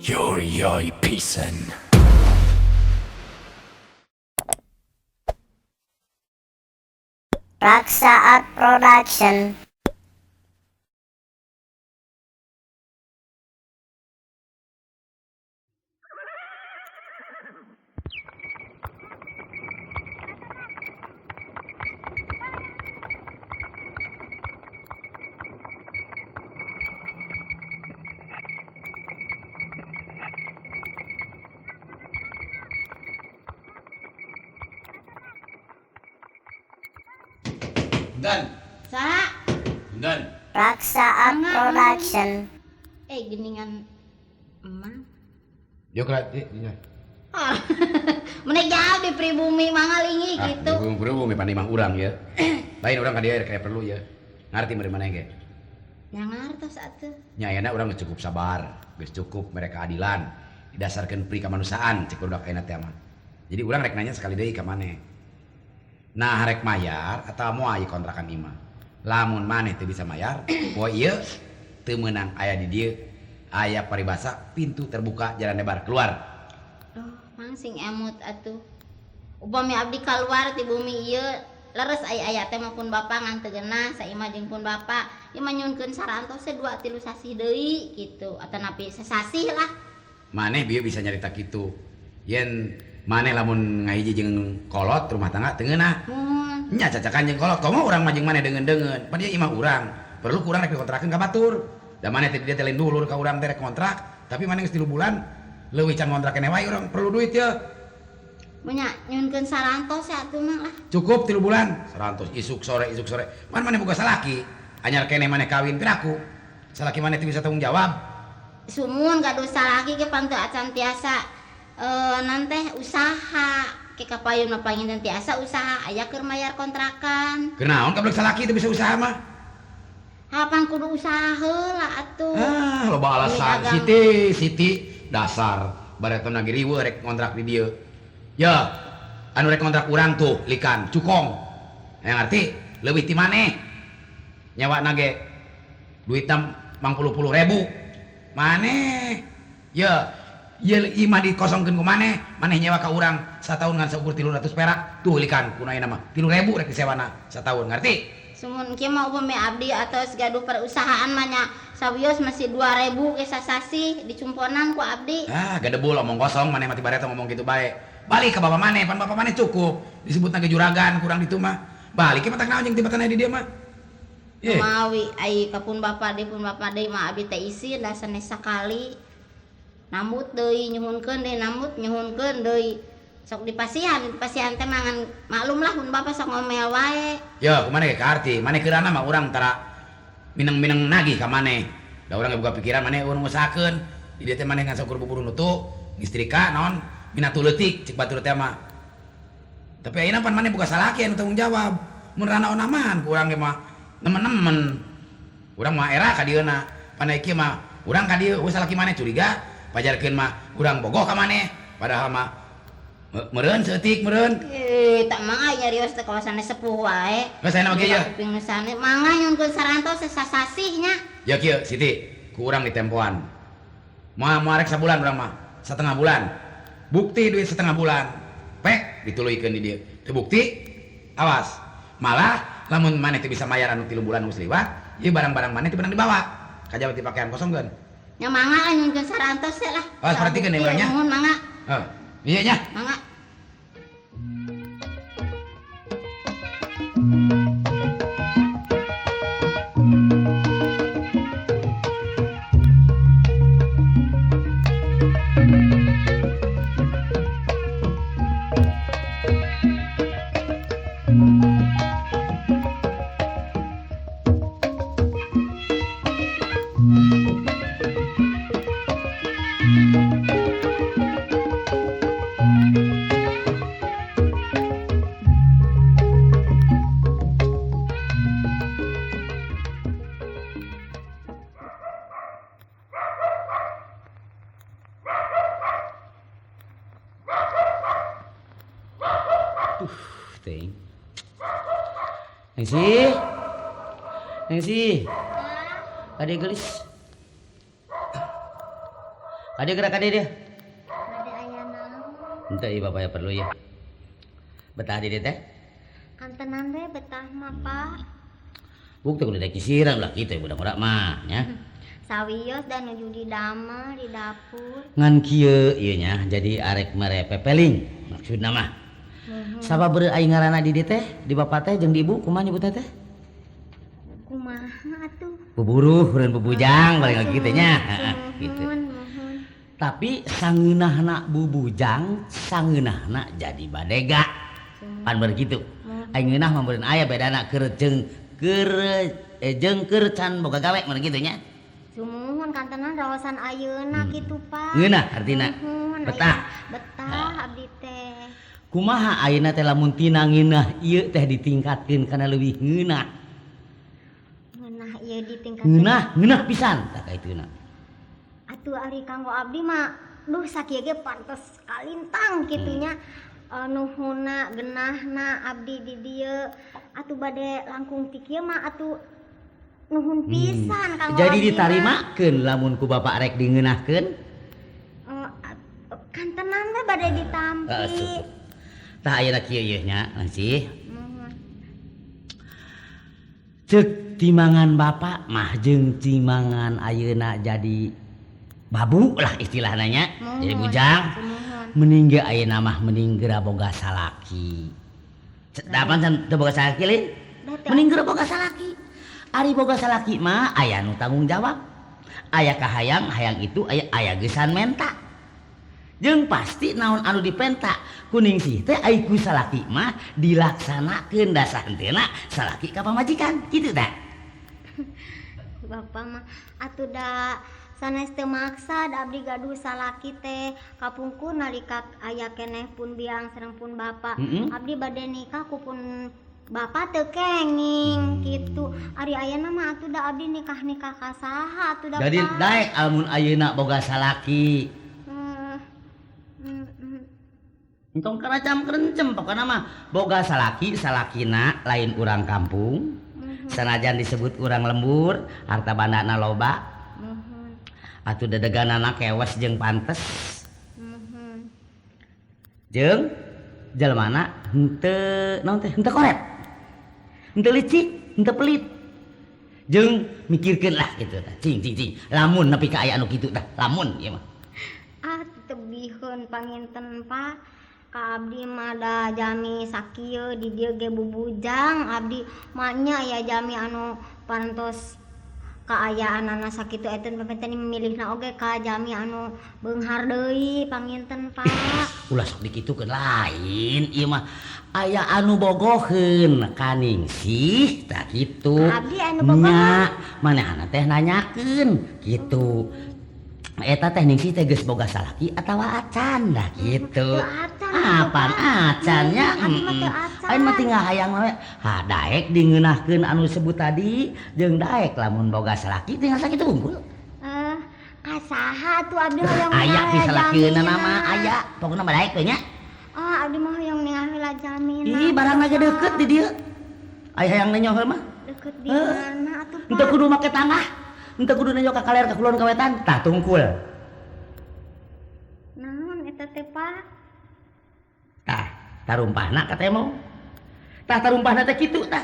Yoi pisan. Raksa Art Production. Dan, Saha? dan. Raksa Art Production. Eh geningan emang. Yo kira di. Ah, Menik jauh di pribumi mangalingi Ah, gitu. pribumi pan imah urang ya. Lain urang ka dieu kayak perlu ya. Ngarti meureun maneh ge. Nya ngartos atuh. Nya ayeuna urang geus cukup sabar, geus cukup mereka keadilan, didasarkeun pri kamanusiaan cek budak ayeuna teh mah. Jadi urang rek nanya sekali deui ka maneh. Nah, rek mayar atawa moal ieu kontrakan imah. Lamun maneh teu bisa mayar, poe ieu teu meunang aya di dieu. Aya paribasa pintu terbuka jalan lebar keluar. Duh, mang sing emut atuh. Upami abdi kaluar ti bumi ieu leres aya aya teh mah pun bapa ngan teu geunah saimah jeung pun bapa. Ieu mah nyuhunkeun sarantos teh 2 3 sasih deui gitu atanapi sasasih lah. Maneh bieu bisa nyarita kitu. Yen maneh lamun ngahiji jeung kolot rumah tangga teu ngeunah. Mun. Nya cacakan jeung kolot komo urang mah jeung maneh deungeun-deungeun. Pan ieu imah urang. Perlu ku urang rek dikontrakeun ka batur. Da maneh teh dia teh lain dulur ka urang teh rek kontrak, tapi maneh geus 3 bulan leuwih can ngontrak keneh wae urang perlu duit ye. Nya nyuhunkeun sarantos ya atuh mah lah. Cukup 3 bulan, sarantos isuk sore isuk sore. Pan maneh boga salaki, anyar keneh maneh kawin piraku. Salaki maneh teu bisa tanggung jawab. Sumun gaduh salaki ge pan teu acan tiasa nanteh usaha. Ke kapayun mah panginten tiasa usaha aya keur mayar kontrakan. Kunaon kablek salaki teu bisa usaha mah? Hapan kudu usaha heula atuh. Ah, loba alasan. Ini dagang. Siti, Siti dasar bareto lagi riweuh rek kontrak di dieu. Ya, anu rek kontrak urang tuh likan cukong. Yang ngerti leuwih ti maneh. Nyawa nage duitna mangpuluh-puluh ribu. Maneh. Ya, ieu imah dikosongkeun ku maneh, maneh nyewa ka urang sataun ngan saukur 300 perak. Tuh likan ku ayeuna mah 3.000 rek disewana sataun, ngerti? Sumun kieu mah upami abdi atos gaduh perusahaan mah nya sawios masih 2.000 ge sasasih dicumponan ku abdi. Ah, gadebul omong kosong maneh mah ti bareto ngomong kitu bae. Balik ka bapak maneh, pan bapak maneh cukup. Disebutna ge juragan kurang ditu mah. Balik ke matak naon jeung tibatan aya di dieu mah. Ye. Mawi ai ka pun bapak deui pun bapak deui mah abdi teh isin da sanes sakali. Nambut deui nyuhunkeun deui nambut nyuhunkeun deui. Sok dipasihan, dipasihan teh mangan maklum lah pun bapak sok ngomel wae. Ya, kumaha ge kaarti? Maneh keurana mah urang tara mineng-mineng nagih ka maneh. Da urang ge boga pikiran maneh urang ngusahakeun. Di dieu teh maneh ngan saukur bubur nutu, ngistrika naon minatu leutik cek batur teh mah. Tapi ayeuna pan maneh boga salaki anu tanggung jawab. Mun rana onaman ku urang ge mah nemen-nemen. Urang mah era ka dieuna. Pan ieu mah urang ka dieu eueuh salaki maneh curiga, pajarkeun mah urang bogoh ka maneh. Padahal mah meureun seutik meureun. Tak mangga nyarios teh kawasanna sepuh wae. Geus aya mah kieu ya. Kuping nu sane mangga nyuhunkeun sarantos sasasih nya. Ya kieu Siti, ku urang ditempoan. Moal moal rek sabulan urang mah, setengah bulan. Bukti duit setengah bulan. Pek dituluykeun di dieu. Teu bukti awas. Malah lamun maneh teu bisa mayar anu 3 bulan geus liwat, ieu barang-barang maneh teu beunang dibawa. Kajaba ti pakaian kosongkeun. Nya mangga lah nyuhunkeun sarantos teh lah. Awas perhatikeun ieu urang nya. Nuhun mangga. Heuh. Ieu nya. Mangga. Ting. Ningsih. Ningsih. Ade gelis. Kadieu geura kadieu dia. Bade aya naon? Henteu ieu bapak ya perlu ya. Betah di dieu teh? Kantenan we betah mah, Pak. Buk teh kudu daek nyisiran ulah kitu budak ngora mah nya. Sawios da nuju didamel di dapur. Ngan kieu ieu nya jadi arek mere pepeling maksudna mah. Sabab beureum aing ngaranna di dieu teh, di bapak teh jeung di ibu kumaha nyebutna teh? Kumaha atuh? Buburuh, meureun bubujang paling lagi kitu nya. Heeh, gitu. Tapi sangeunahna bubujang, sangeunahna jadi badega. Pan bener kitu. Aing ngeunah mah meureun aya bedana keur jeung keur jeung keur can boga gawe meureun kitu nya. Sumuhun kantenan raosan ayeuna kitu, Pak. Ngeunah artina. Betah. Betah abdi teh. Kumaha ayeuna teh lamun tina ngeunah ieu teh ditingkatkeun kana leuwih ngeunah. Ngeunah ieu ditingkatkeun. Ngeunah, ngeunah pisan tah kaituna. Atuh ari kanggo abdi mah duh sakieu ge pantes kalintang kitu nya. Nuhunna genahna abdi di dieu atuh bade langkung ti kieu mah atuh nuhun pisan kanggo jadi abdi mah. Ditarimakeun lamun ku bapak rek dingeunahkeun? Kantenan we bade ditampi. Tah ayeuna kieu ieu nya sih. Ceuk timangan bapak mah jeung timangan ayeuna jadi babu lah istilahna nya, jadi bujang. Mending ge ayeuna mah mending geura boga salaki. Dapan can teu boga salaki lin? Mending geura boga salaki. Ari boga salaki mah aya nu tanggung jawab. Aya kahayang, hayang itu aya aya geusan menta. Jeung pasti naon anu dipenta kuning sih teh ai ku salaki mah dilaksanakeun da sahenteuna salaki ka pamajikan kitu tah. Bapak mah atuh da sanes teu maksa da abdi gaduh salaki teh kapungkur nalika aya keneh pun biang sareng pun bapak. Abdi bade nikah ku pun bapak teu kenging kitu. Ari ayeuna mah atuh da abdi nikah-nikah ka saha atuh da. Jadi daek amun ayeuna boga salaki. Entong karacam kerencem pokona mah boga salaki salakina lain urang kampung. Sanajan disebut urang lembur, harta bandana loba. Atuh dedeganana kewas jeung pantes. Jeung jelmana henteu naon teh henteu koret. Henteu licik, henteu pelit. Jeung mikirkeun lah kitu tah. Cing cing cing. Lamun nepi ka aya anu kitu tah, lamun ieu mah. Ah tebihkeun panginten Pak. Ka abdi mah da jami sakieu di dieu ge bubujang abdi mah nya aya jami anu parantos kaayaanana sakitu eta pamenten milihna oge ka jami anu beunghar deui panginten Pak. Ulah sok dikitukeun lain ieu mah aya anu bogoheun ka Ningsih tah kitu. Abdi anu bogoheun. Manehna teh nanyakeun kitu. Eta teh Ningsih teh geus boga salaki atawa acan dah kitu. Apaan acan nya? Aing mah tinggal hayang we. Ha daek dingeunahkeun anu sebut tadi jeung daek lamun boga salaki tinggal sakitu unggul. Ka saha atuh abdi hoyong aya di salakeunna mah aya. Pokona mah daek we nya. Oh, abdi mah hoyong ningal heula jamina. Ih, barangna ge deukeut di dieu. Aya hayang nenyo heula mah. Deukeut di mana atuh Pak? Henteu kudu make tanah. Henteu kudu nenyo ka kaler ka kulon ka wetan, tah tungkul. Naon eta teh Pak? Tah, tarumpahna ka temo. Tah tarumpahna teh kitu tah.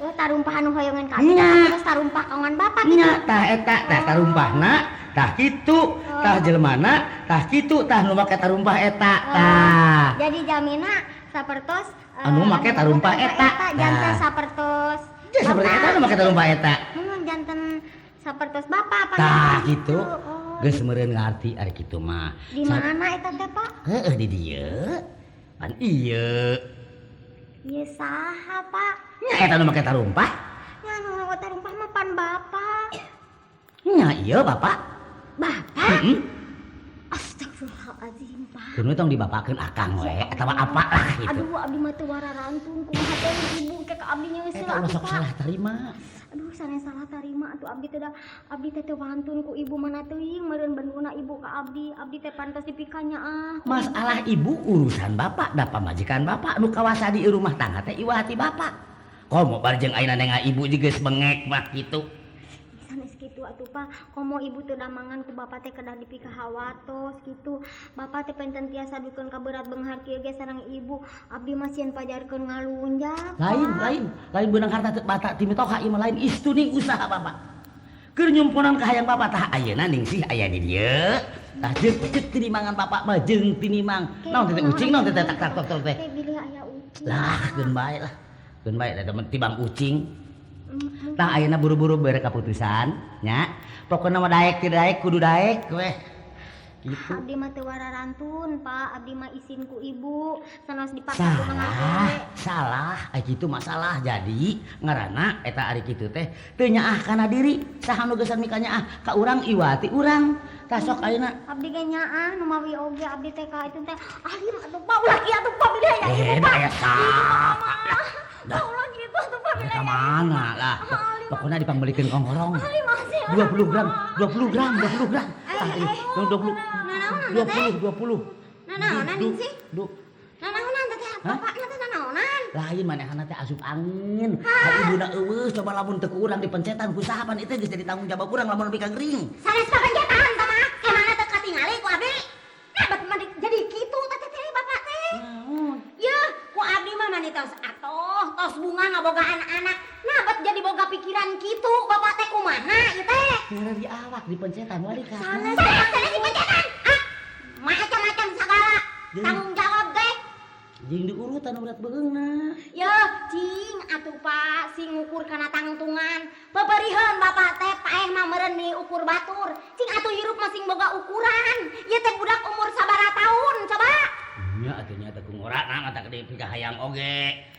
Oh, tarumpah anu hoyongan ka abdi terus tarumpah kawan bapak kitu. Nya, tah eta tah tarumpahna, tah kitu, tah jelmana, tah kitu, tah nu make tarumpah eta tah. Jadi jamina sapertos anu make tarumpah eta. Janten sapertos. Ja sapertos eta anu make tarumpah eta. Mun janten sapertos bapak tah kitu. Geus meureun ngarti ari kitu mah. Di mana eta teh Pak? Heeh di dieu. Pan ieu. Ieu saha Pak? Nya eta nu make tarumpah. Nya anu make tarumpah mah pan bapak. Nya ieu bapak. Bapak? Astagfirullahalazim Pak. Kudu tong dibapakeun akang we atawa apa lah kitu. Aduh abdi mah teu wararantun kumaha teh ibu ke ka abdi nyeuseul atuh Pak. Salah tarima. Aduh sanes salah tarima atuh abdi teh da abdi teh teu wantun ku ibu mana teuing meureun benduna ibu ka abdi. Abdi teh pantes dipikanya ah. Masalah ibu urusan bapak da pamajikan bapak nu kawasa di rumah tangga teh iwah hati bapak. Komo bar jeung ayeuna nengah ibu geus bengek mah kitu. Sanes kitu Kitu atuh Pak, komo ibu teu damangan ku bapak teh kedah dipikahawatos kitu. Bapak teh penten tiasa dukeun ka berat beunghar kieu ge sareng ibu. Abdi mah sieun pajarkeun ngalunjak. Lain, lain, lain beunang harta teu bata ti mitoha ieu mah lain istuning usaha bapak. Keur nyumponan ka hayang bapak tah ayeuna Ningsih aya di dieu. Tah jeung ceuk tinimangan bapak mah jeung tinimang. Naon teh ucing naon teh tak tak tok teh. Teh bilih aya ucing. Lah keun bae lah. Keun bae da tibang ucing. Tah ayeuna buru-buru bere kaputusan nya. Pokona mah daek teu daek kudu daek weh. Gitu. Abdi mah teu wararantun, Pak. Abdi mah isin ku ibu, sanos dipaksa ku Salah, salah, ai kitu masalah. Jadi ngaranna eta ari kitu teh teu nyaah kana diri. Saha nu geusan mika nyaah ka urang iwati urang. Tah sok ayeuna. Abdi ge nyaah nu mawi oge abdi teh ka itu teh alim atuh Pak, ulah kieu atuh Pak bilih aya ibu Pak. Aya saha. Dah. Ulah kitu atuh Pak bilih. Ka mana lah. Pokona dipangbelikeun kongkorong. 20 gram, 20 gram, 20 gram. Tah ieu 20 20 20. Nanaonan sih? Nanaonan teh bapakna teh nanaonan? Lain manehna teh asup angin. Ka ibuna eueuh coba lamun teu ku urang dipencetan ku saha pan itu geus jadi tanggung jawab urang lamun nepi ka gering. Sanes papencetan tah mah. Emangna teu katingali ku abdi? Nah bet mah jadi kitu teh teh bapak teh. Naon? Yeuh, ku abdi mah mani tos atoh, tos bunga ngabogaan anak. Nah bet jadi boga pikiran kitu bapak teh kumaha ieu teh? Ngaran di awak dipencetan wali ka. Sanes sanes dipencetan. Ah, macam-macam sagala. Tanggung jawab teh. Jeung diurutan urat beungna. Yeuh, cing atuh Pak, sing ngukur kana tangtungan. Peperiheun bapak teh paeh mah meureun mi ukur batur. Cing atuh hirup mah sing boga ukuran. Ieu teh budak umur sabaraha taun coba? Nya atuh nya teh ku ngora na mata gede pikahayang oge.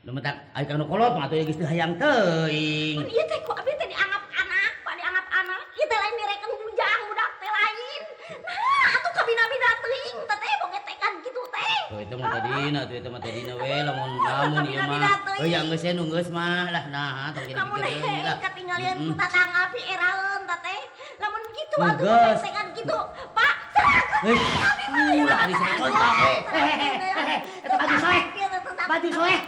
Nu mentak ari ka nu kolot mah atuh geus teu hayang teuing. Mun ieu teh ku abdi teh dianggap anak, Pak dianggap anak. Ieu teh lain direken bujang budak teh lain. Nah, atuh kabina-bina teuing teh teh boga tekan kitu teh. Oh itu mah tadina, tuh itu mah tadina we lamun lamun ieu mah. Heuh ya geus nu geus mah lah nah tong jadi lamun pikir lah. Katinggalian ku tatangga pi eraeun teh teh. Lamun kitu atuh tekan kitu, Pak. Heuh. Ulah ari saya kontak. Eta baju soek. Baju soek.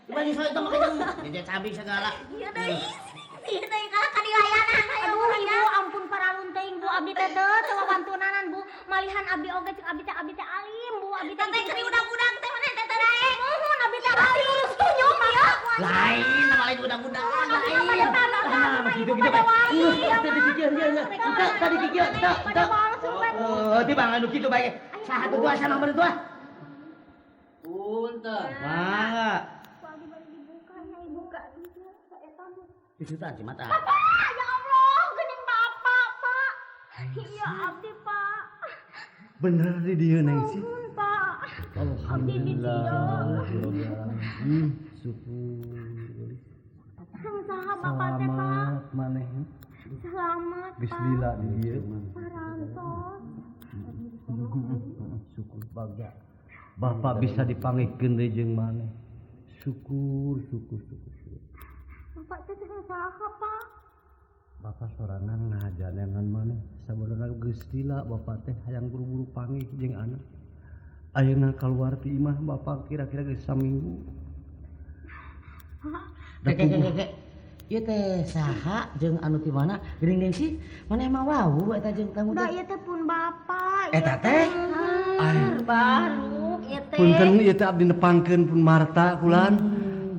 Baju soek tong make jeung jejet cabi segala. Ieu deui. Ieu deui kalah ka dilayanan. Aduh ibu ampun paralun teuing Bu, abdi teh teu wawantunanan Bu. Malihan abdi oge cek abdi teh alim Bu, abdi teh teh keur udag-udag teh maneh teh teh daek. Nuhun abdi teh alim setuju ya. Lain nama lain udag-udag. Lain. Nah, gitu-gitu bae. Teu dipikir ieu ieu. Teu tadi kieu teu teu. Oh, tibang anu kitu bae. Saha tuh asa nomor tuh? Punten. Mangga. Ku abdi bari dibuka nya ibu ka dieu saeta Bu. Disutan si mata. Bapak, ya Allah, geuning bapak, Pak. Iya abdi, Pak. Bener di dieu Neng sih. Nuhun, Pak. Alhamdulillah. Syukur. Saha bapak teh, Pak? Selamat maneh. Selamat, Pak. Geus lila di dieu. Parantos. Syukur bagja. Bapak bisa dipanggihkeun deui jeung maneh. Syukur, syukur, syukur. Syukur. Bapak teh saha, Pak? Bapak sorangan ngajanenan maneh. Sabenerna geus lila bapak teh hayang buru-buru panggih jeung anak. Ayeuna kaluar ti imah bapak kira-kira geus saminggu. Keke. Ieu teh saha jeung anu ti mana? Geuning deui sih. Maneh mah wau eta jeung tamu Da teh. ieu teh pun bapak. Eta teh Baru ieu teh. Punten ieu teh abdi nepangkeun pun Marta kulan.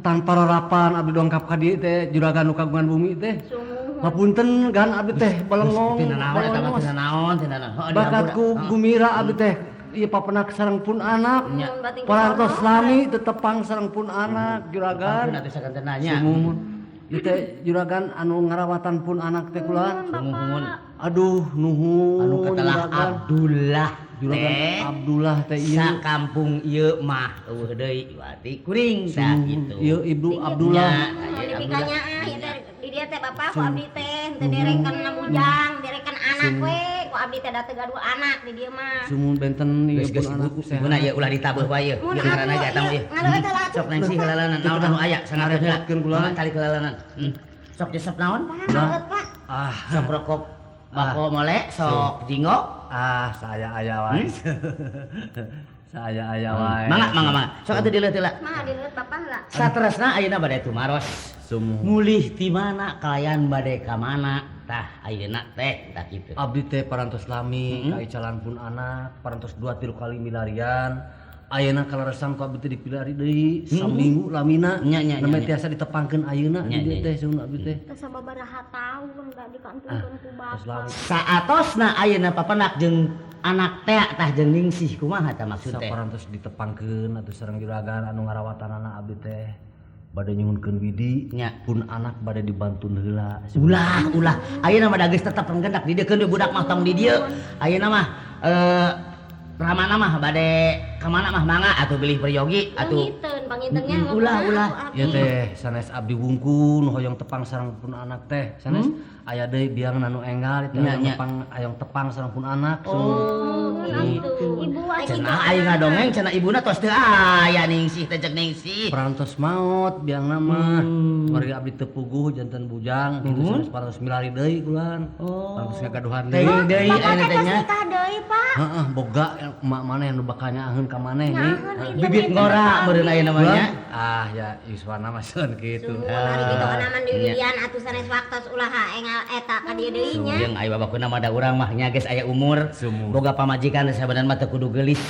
Tanpa rarapan abdi dongkap ka dieu teh juragan nu kagungan bumi teh. Hapunten gan abdi teh balengong. Teu nanaon eta mah teu nanaon, teu nanaon. Bakatku gumira abdi teh ieu papenak sareng pun anak. Parantos lami tetepang sareng pun anak juragan. Atuh sagantenna nya. Sumuhun. Ieu teh juragan anu ngarawatan pun anak teh kulan. Sumuhun. Aduh nuhun. Anu katelah Abdullah. Juragan Abdullah teh ieu. Sa kampung ieu mah eueuh deui wati kuring tah kitu. Ieu Ibnu Abdullah. Dipikanya ah ieu teh di dieu teh bapak ku abdi teh teu derekeun bujang, derekeun anak we. Ku abdi teh da teu gaduh anak di dieu mah. Sumuhun benten ieu pun anak sehat. Ibuna ieu ulah ditabeuh wae ieu. Ieu ngaranna ge eta mah ieu. Sok Neng sih heulalanan naon anu aya sangareun heula. Tali heulalanan. Sok jesep naon? Ah, sok rokok bako mole, sok jinggo. Ah, saya aya wae. Saaya-aya wae. Mangga mangga mangga. Sok atuh dileuh heula. Mangga dileuh bapak heula. Saterasna ayeuna bade tumaros. Mulih ti mana kalayan bade ka mana tah ayeuna teh tah kitu. Abdi teh parantos lami kaicalan pun anak, parantos 2 3 kali milarian. Ayeuna kaleresan ku abdi teh dipilari deui saminggu lamina. Namanya tiasa ditepangkeun ayeuna di teh sun abdi teh. Teh sababaraha taun da dikantunkeun ku bapa. Saatosna ayeuna papenak jeung anak teh tah jeung Ningsih kumaha tah maksud teh? Saparantos ditepangkeun atuh sareng juragan anu ngarawatanana abdi teh. Bade nyuhunkeun widi pun anak bade dibantun heula. Ulah ulah ayeuna mah da geus tetep renggendak dideukeun we budak mah tong di dieu. Ayeuna mah ramana mah bade ka mana mah mangga atuh bilih peryogi atuh. Panginten ulah ulah. Ieu teh sanes abdi wungkul nu hoyong tepang sareng pun anak teh. Sanes aya deui biang anu enggal itu tepang hayang tepang sareng pun anak. Oh, gitu. Ibu cenah ayeuna dongeng cenah ibuna tos teu aya Ningsih teh cek Ningsih. Parantos maot biangna mah. Warga abdi teu puguh janten bujang kitu sanes parantos milari deui kulan. Parantos ngagaduhan deui. Deui ayeuna teh nya. Nikah deui, Pak. Heeh, boga emak maneh nu bakal nyaaheun ka maneh nih. Bibit ngora meureun ayeuna mah nya. Ah ya Yuswana mah seun kitu. Hari kitu kana mah diwian atuh sanes waktos ulah engal eta ka dieu deui nya. Jeung aya babakeuna mah da urang mah nya geus aya umur. Boga pamajikan sabenerna mah teu kudu geulis.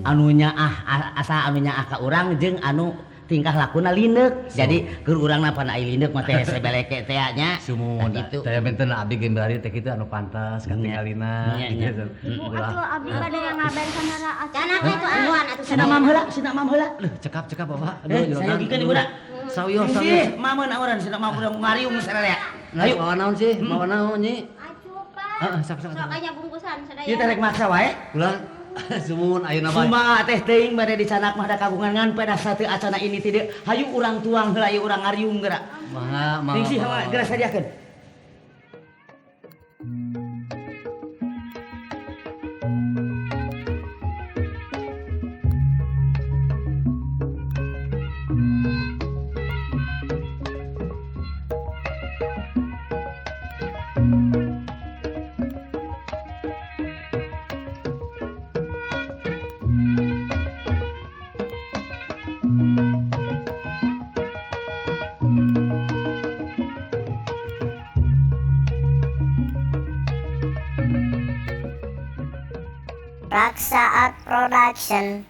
Anu nyaah asa anu nyaah ka urang jeung anu tingkah lakuna lineuk. Jadi keur urangna pan aya lineuk mah teh sebeleke teh nya. Sumuhun kitu. Teh benten abdi ge milari teh kitu anu pantas katingalina gitu. Ibu atuh abdi bade ngaberesan heula. Cenah kitu anuan atuh sina mam heula, sina mam heula. Leuh cekap-cekap Bapak. Aduh sayogikeun ibuna. Sawios sawios. Mameun auran sina mam urang ngariung sararea. Ayo mawa naon sih? Mawa naon nyi? Acuh Pak. Heeh, sok sok. Sok aya bungkusan sadaya. Ieu teh rek maksa wae. Ulah. Sumuhun ayeuna bae. Sumaha teh teuing bade dicanak mah da kagungan ngan pada satu acana ini tidak. Hayu urang tuang heula ieu urang ngariung geura. Mangga mangga. Ningsih geura sadiakeun. Raksa Art Production.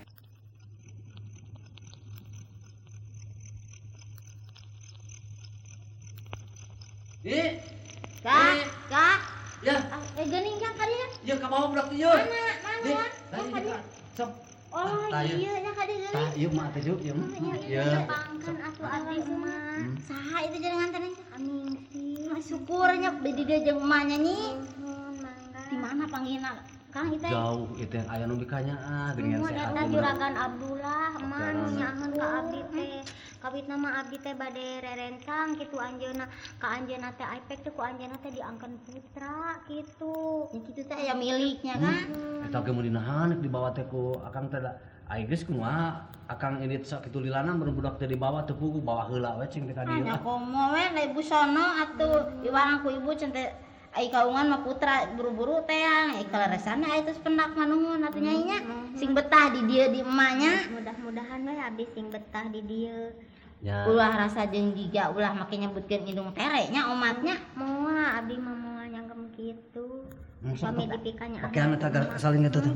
Kak, kak. Ya. Geuning kang ka dieu. Ya ka bawah budak teh. Mana? Mana? Sok. Oh, iya nya ka dieu geuning. Tah, ieu mah teh yuk, ieu mah. Iya, pangkan atuh abdi mah. Saha itu jeung nganterin? Ningsih. Syukur nya di dieu jeung emak nya nyi. Nuhun mangga. Di mana panggilna? Kang itu jauh itu yang aya nu dikanyaah geuningan sehat. Eta juragan Abdullah mah nu nyaaheun ka abdi teh. Kawitna mah abdi teh bade rerencang kitu anjeunna ka anjeunna teh ipek teh ku anjeunna teh diangkeun putra kitu. Ya kitu teh aya miliknya kan. Eta ge mun dinahan dibawa teh ku akang teh da ai geus kumaha akang ini sakitu lilana mun budak teh dibawa teu puguh bawa heula we cing teh ka dieu. Nya komo we da ibu sono atuh diwarang ku ibu cen teh ai kaungan mah putra buru-buru teh ai kaleresanna ai tos pendak mah nuhun atuh nyai nya sing betah di dieu di emaknya. Mudah-mudahan we abdi sing betah di dieu. Ya. Ulah rasa jeung giga ulah make nyebutkeun indung tere nya omatnya. Moal abdi mah moal nyangkem kitu. Pami dipikanya. Pakean eta saling eta teh.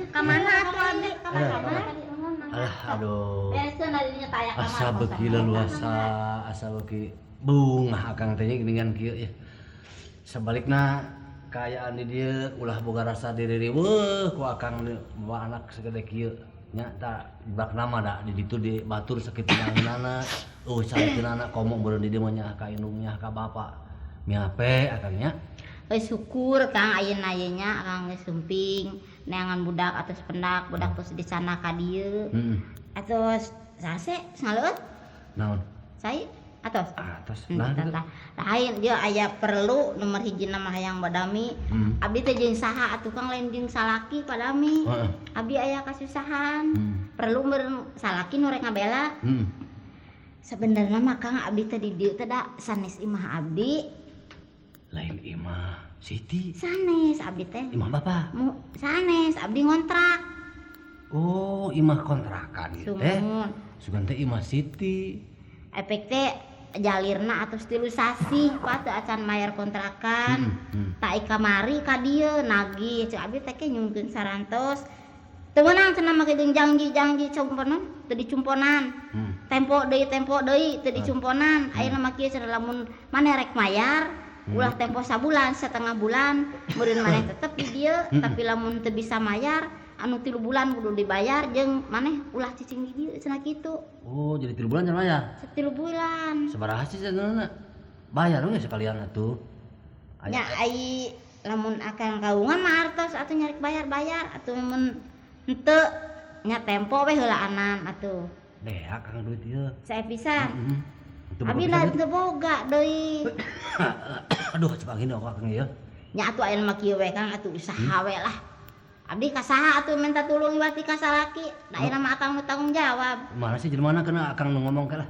Ka mana atuh abdi? Ka mana? Alah aduh. Bereskeun da dinya teh aya kamar. Asa beuki leluasa, asa beuki bungah akang teh nya geuningan kieu ya. Sebalikna kaayaan di dieu ulah boga rasa diri riweuh ku akang bawa anak segede kieu nya tah bak nama da di ditu di batur sakitu nyaheunana eueuh sakitu komo meureun di dieu mah nyaah ka indung nyaah ka bapa miape akang nya. Geus syukur Kang ayeuna ye nya akang geus sumping neangan budak atos pendak budak tos disana ka dieu. Atos sase ngaleueut naon cai atos atos nah lain dia aya perlu nomor hiji mah hayang badami. Abdi teh jeung saha atuh Kang lain jeung salaki padami. Abdi aya kasusahan perlu meureun salaki nu rek ngabela. Sebenarnya mah Kang abdi teh di dieu teh da sanes imah abdi. Lain imah Siti. Sanes abdi teh. Imah bapak. Sanes abdi ngontrak. Oh, imah kontrakan ieu teh. Sugan teh imah Siti. Efek teh jalirna atos 3 sasih Pak teu acan mayar kontrakan. Tak kamari ka dieu nagih cek abdi teh ke nyungkeun sarantos. Teu meunang cenah make jeung janji-janji cumponan teu dicumponan. Tempo deui teu dicumponan. Ayeuna mah kieu cenah lamun maneh rek mayar ulah tempo sabulan setengah bulan meureun maneh tetep di dieu tapi lamun teu bisa mayar anu 3 bulan kudu dibayar jeung maneh ulah cicing di dieu cenah kitu. Oh, jadi 3 bulan cenah bayar? 3 bulan. Sabaraha sih cenah? Bayar we sekalian atuh. Nya ai lamun akang kaungan mah artos atuh nyarik bayar-bayar atuh mun henteu nya tempo we heulaanan atuh. Beak kang duit ieu. Sae pisan. Abi da teu boga deui. Aduh, coba gini aku akang ieu. Nya atuh aya mah kieu we Kang atuh usaha we lah. Abdi ka saha atuh minta tulung iwati ka salaki. Da ayeuna mah akang nu tanggung jawab. Mana sih jelema kana akang nu ngomong ke lah.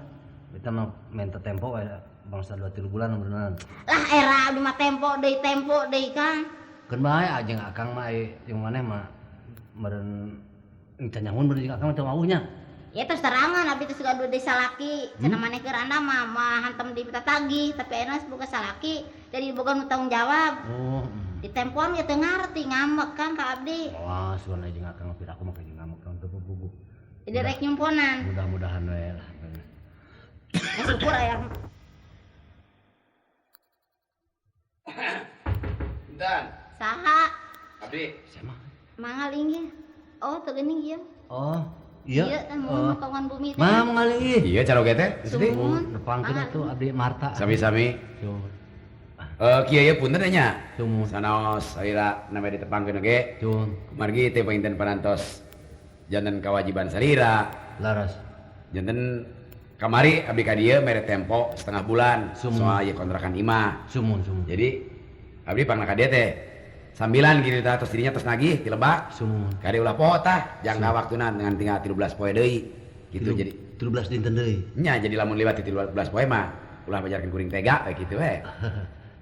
Kita mah minta tempo we bangsa 2-3 bulan beneran. Lah era abdi mah tempo deui Kang. Keun bae jeung akang mah jeung maneh mah meureun can nyangun meureun jeung akang mah teu wawuh nya. Ya terus terangan abdi teh suka duit salaki. Cenah maneh keur anda mah hantem di minta tagih tapi ayeuna boga salaki jadi boga nu tanggung jawab. Oh. Di tempoan ya teu ngarti ngambek Kang ka abdi. Wah, sugan aja jeung akang pira aku mah jeung ngambek kang teu puguh. Jadi rek nyumponan. Mudah-mudahan we lah. Ya syukur aya. Dan. Saha? Abdi. Sama. Mangga linggih. Oh, teu geuning ieu. Oh, iya. Ieu teh mun kawan bumi teh. Mah mangalinggih. Iya caroge teh. Sumuhun. Nepangkeun atuh abdi Marta. Sami-sami. Kieu ieu punten nya. Sanaos salira name ditepangkeun oge. Kumargi teh panginten parantos janten kawajiban salira. Laras. Janten kamari abdi ka dieu mere tempo setengah bulan soal ieu kontrakan imah. Sumuhun. Jadi abdi pangna ka dieu teh sambilan gitu tah tos dirinya tos nagih ti lebak. Sumuhun. Kade ulah poho tah jangka waktuna ngan tinggal 13 poe deui. Gitu jadi 13 dinten deui. Nya jadi lamun liwat di 13 poe mah ulah pajarkeun kuring tega we kitu we.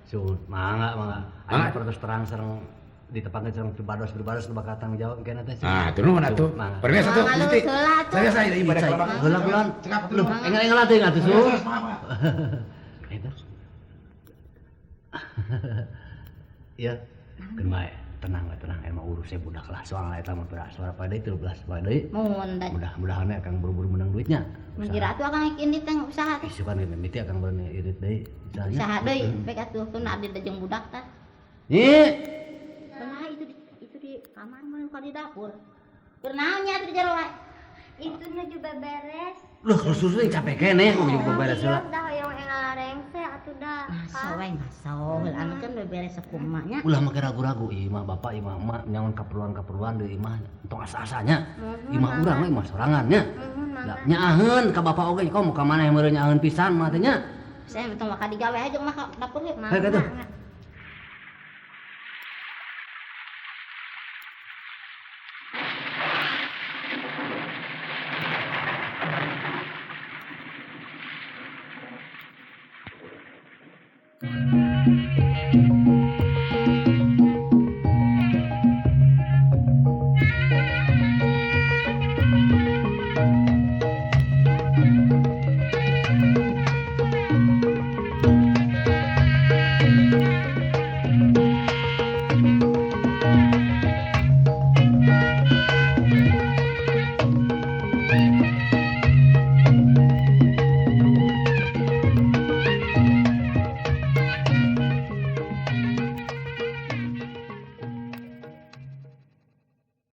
Sun, mangga. Aya terus terang sareng ditepangkeun sareng pribados nu bakal tanggung jawab engke teh. Ah, atuh nuhun atuh. Permios atuh, Gusti. Saya saya ibadah ka lebak. Heula bulan. Loh, enggal-enggal teuing atuh, Sun. Eta. Ya, keun bae. Tenang we, tenang. Emang urus saya budak lah soal eta mah beras suara pada 13 poe deui. Mun mudah-mudahan akang buru-buru menang duitnya. Mun kira atuh akang indit teh usaha teh. Isukan ge mimiti akang beureu irit deui. Usaha deui, baik atuh keun abdi da jeung budak tah. Nyi. Lah itu di kamar mun ka di dapur. Keur naon nya atuh di jero wae? Itu nu juga beres. Loh, khusus teh capek keneh mau juga beres heula. Dah hoyong enggal rengse atuh dah. Ngaso we ngaso, anu kan beberes sakumaha nya. Ulah make ragu-ragu imah bapak imah emak nyaon kaperluan-kaperluan deui imah tong asa-asanya. Imah urang mah imah sorangan nya. Nyaaheun ka bapak oge komo ka maneh meureun nyaaheun pisan mah teh nya. Saya tong maka digawe aja mah ka dapur we. Heuh atuh. Thank you.